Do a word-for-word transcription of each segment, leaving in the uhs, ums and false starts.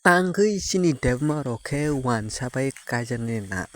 Tangwi chini debma rok khe wansa bai kaijaknai nang.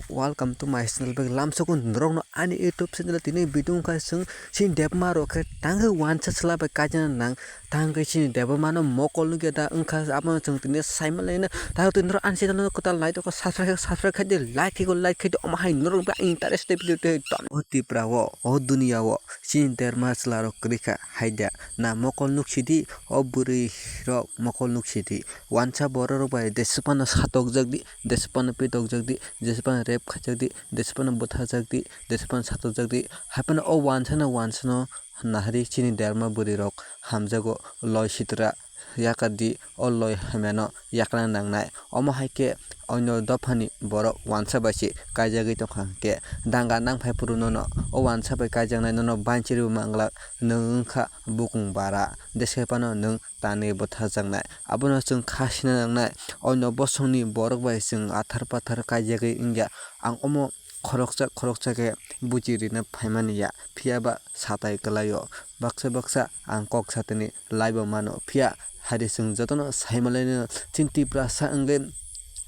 Welcome to my channel, bai lamsokgo norokno ani YouTube channel. Tini video wngkha chwng chini debma rok khe tangwi wansa chwla bai kaijaknai nang. Tangwi chini debma no mokol nukya da wngkha, abono chwng tini saimalaina. Tangwi tini norok ani channel no kwtal nai tongkha, subscribe, subscribe khai di, like khai di, like khai di, omo hai norok bai interest tei video tei ton. O Tripura o, o duniya o chini debma chwla rok kwrwi kha hai da, na mokol nuk sidi, o bwrwi rok mokol nuk sidi. Wansa borok rok bai jeswk phano satokjak di, jeswk phano pitokjak di, jeswk phano rape khaijak di, jeswk phano bwtharjak di, jeswk phano satokjak di. Hai phano o wansa no, wansa no nahari chini debma bwrwi rok hamjago, loi sitra yakar di, o loi hamya no yakna nangnai. Omo hai khe oino dophani borok wansa bai se kaijagwi tongkha hwnkhe, danga nang phai phuru nono o wansa bai kaijaknai nono banchiri bo manglak, nwng wngkha bukung bara, jeswk phano nwng tanwi bwtharjaknai. Abono chwng kha sina nangnai, oino bosongni borok bai chwng athar pathar kaijagwi wngya. Ang omo khoroksa khoroksa khe buji rina phaimani ya, phiya ba satai kwlaio. Baksa baksa ang kok satini laibo mano, phiya hari chwng jotono saimalaino chini Tiprasa wngwi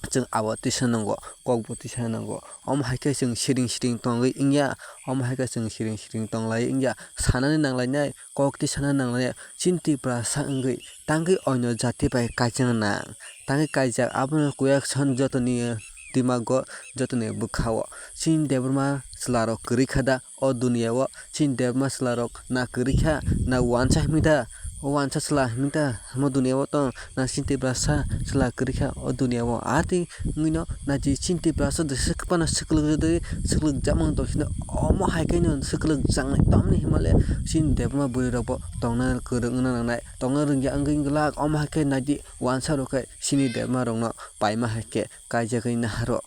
chwng abo tisa nango, kokbo tisa nango. Omo hai khe chwng siring siring tongwi wngya, omo hai khe chwng siring siring tonglai wngya, sanani nanglainai. Kok tei sana nanglai chini Tiprasa wngwi tangwi oino jati bai kaijak nang. Tangwi kaijak abono kuyak san jotoni dimago, jotoni bwkhao. Chini debma chwlarok kwrwi kha da o duniya o? Chini debma chwlarok na kwrwi kha, na wansa himwi da? O wansa chwla himwi da omo duniya o tong? Na chini Tiprasa chwla kwrwi kha o duniya o? A twi wngwino naidi chini Tiprasa jeswk phano swklugjagwi swklukjakmani tongsinai. Omo hai khe no swklukjaknai, tamni hwnmale chini debma bwrwi rokbo tongna kwrwng wngna nangnai, tongna rwngya wngwi glak. Omo hai khe naidi wansa rok khe chini debma rokno paima hai khe kaijagwi naharo.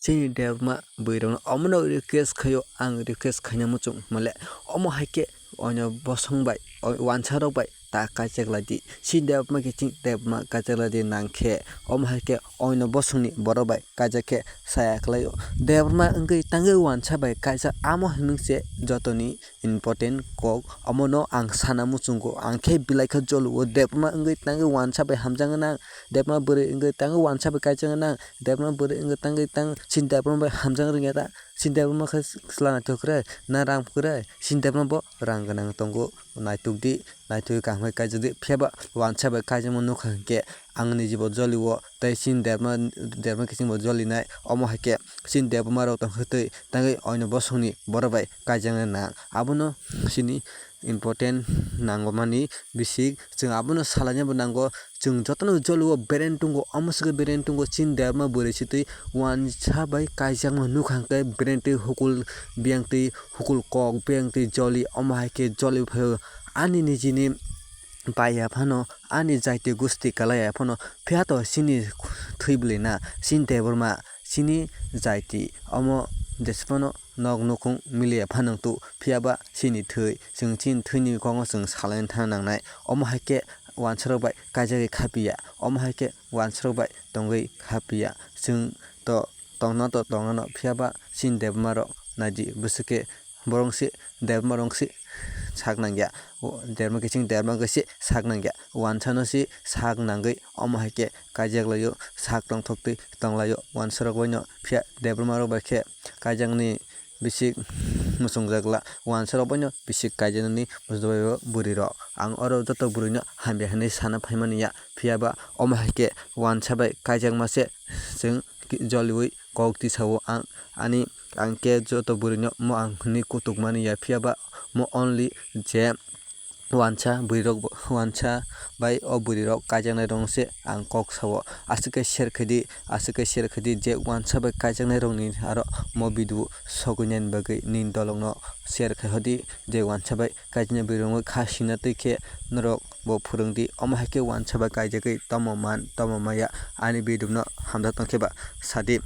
Chini debma bwrwi rokno omono request khaio, ang request khaina muchung hwnmale omo hai khe oino bosong bai, o wansa rok bai ta kaijak lai di. Chini debma khe chini debma kaijak lai di nang khe. Omo hai khe oino bosongni borok bai kaijak khe saya kwlaio. Debma wngwi tangwi wansa bai kaijak, amo hinwi se jotoni important kok. Omono ang sana muchungo, ang khe belai khe jolio. Debma wngwi tangwi wansa bai hamjak nang, debma bwrwi wngwi tangwi wansa bai kaijak nang, debma bwrwi wngwi tangwi tang chini debma bai hamjak rwngya ta? Chini debma khe chwla naithok kwrwi na rang kwrwi? Chini debma bo rang gwnang tongo, naitok di, naithok kaham khe kaijak di. Phiya ba wansa bai kaijakma nukha hwnkhe ang nijibo jolio tei chini debma, debma kichingbo jolinai. Omo hai khe chini debma rok tong khe twi tangwi oino bosongni borok bai kaijakna nang. Abono chini important nangmani bisik, chwng abono salainabo nango. Chwng jotono jolio bereng tongo, omo se khe bereng tongo chini debma bwrwi se twi wansa bai kaijakma nukha hwnkhe bereng twi hukul biyang twi hukul kok biyang twi joli, omo hai khe joli phaio. Ani nijini pai ya phano, ani jaiti gusti kalai ya phano, phiya to chini thwi bwlwi na, chini debma, chini jaiti, omo jesphano nok nukhung miliya phanang tu, phiya ba chini thwi, chwng chini thwini kokno chwng salaina thang nangnai. Omo hai khe wansa rok bai kaijagwi kha piya, omo hai khe wansa rok bai tongwi kha piya. Chwng to tongna to tongna no, phiya ba chini debma rok naidi bwswk khe borok se debma rok se sak nangya, o debma kiching debma khe se sak nangya, wansa no se sak nangwi omo hai khe kaijak laio, sak tongthok twi tong laio wansa rok bai no. Phiya debma rok bai khe kaijaknani bisik muchungjak la, wansa rok bai no bisik kaijaknani muchungjak bai bo bwrwi rok. Ang oro joto bwrwi no hamya hinwi sana phaimani ya, phiya ba omo hai khe wansa bai kaijakma se chwng joliui kok tisao ang ani, ang khe joto bwrwino mo ang hwnwi kutuk mani ya, phiya ba mo only je wansa bwrwirok, wansa bai o bwrwirok kaijaknairokno se ang kok sao. Aswk khe share khai di, aswk khe share khai di, je wansa bai kaijaknairokni aro mo video sogwinani bagwi nini dolokno share khai hodi, je wansa bai kaijaknai bwrwirokno kha sina twi khe norok bo phwrwng di. Omo hai khe wansa bai kaijagwi tamo man, tamo maya, ani video no hamjak tong khe ba sa di.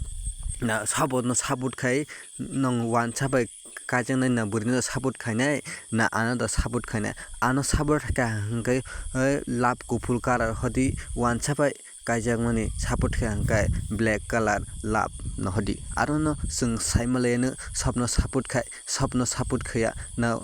Na sabo no support khai, nwng wansa bai kaijaknai na bwrwino support khainai, na ano da support khainai? Ano support kha hwnkhe, eh, love kuphur colour hodi, wansa bai kaijakmani support kha hwnkhe black colour love no hodi. Aro no chwng saimalaino sobno support khai, sobno support khaiya na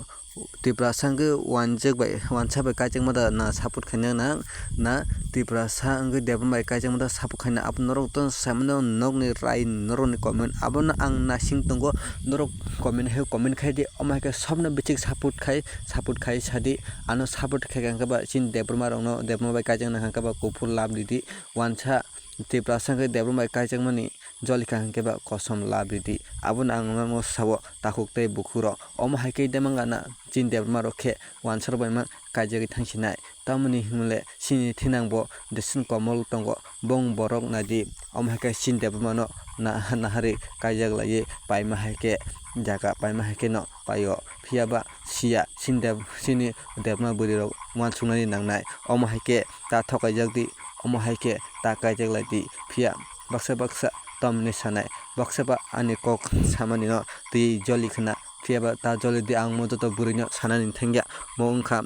Tiprasa wngwi wanjak bai, wansa bai kaijakma da na support khaina nang, na Tiprasa wngwi Debbarma bai kaijakma da support khaina, abo norok to saimano nokni rai norokni comment, abono ang naising tongo, norok comment hai comment khai di, omo hai khe sobno bichik support khai, support khai sadi, ano support khai kha hwnkhe ba chini Debbarma rokno, Debbarma bai kaijakna hwnkhe ba kuphur lab ridi, wansa Tiprasa wngwi Debbarma bai kaijakmani joli kha hwnkhe ba kosom lab ridi, abono ang norokno sao takhuk tei bukhuk rok, omo hai khe de mangana chini Debbarma rok khe wansa rok bai mang kaijagwi thangsinai. Tamoni hwnle chini thinang bo Desen Komol tongo, bong borok naidi. Omo hai khe chini Debbarma no na-, nahari kaijak laiwi paima hai khe jaga paima hai khe no paio. Phiya ba siya chini Deb-, chini Debbarma bwrwi rok uansuknani nangnai. Omo hai khe ta thokaijak di, omo hai khe ta kaijak lai di. Phiya baksa baksa tamni sanai, baksa ba ani kok samani no twi joli khna. Phiya ba ta joli di, ang mo joto bwrwi no sanani thangya. Mo wngkha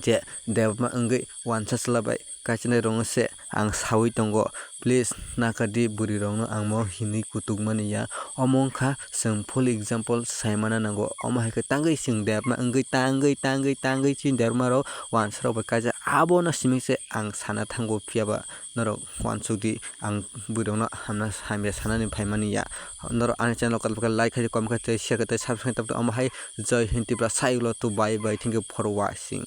je Debbarma wngwi wansa chwla bai kaichanairokno se ang saui tongo. Please, nakardi bwrwirokno ang mo hinwi kutukmani ya. Omo wngkha chwng full example saimana nango. Omo hai khe tangwi chwng Debbarma wngwi, tangwi, tangwi, tangwi chini Debbarmarok wansarok bai kaijak. Abono simi se ang sana thango, phiya ba norok uansukdi, ang bwrwirokno hamna hamya sanani phaimani ya. Norok ani channel o kwtal khe like khai, comment khai tei share khai tei subscribe khai, omo hai Jai Hind Tripura, sai ulo to bye bye, thank you for watching.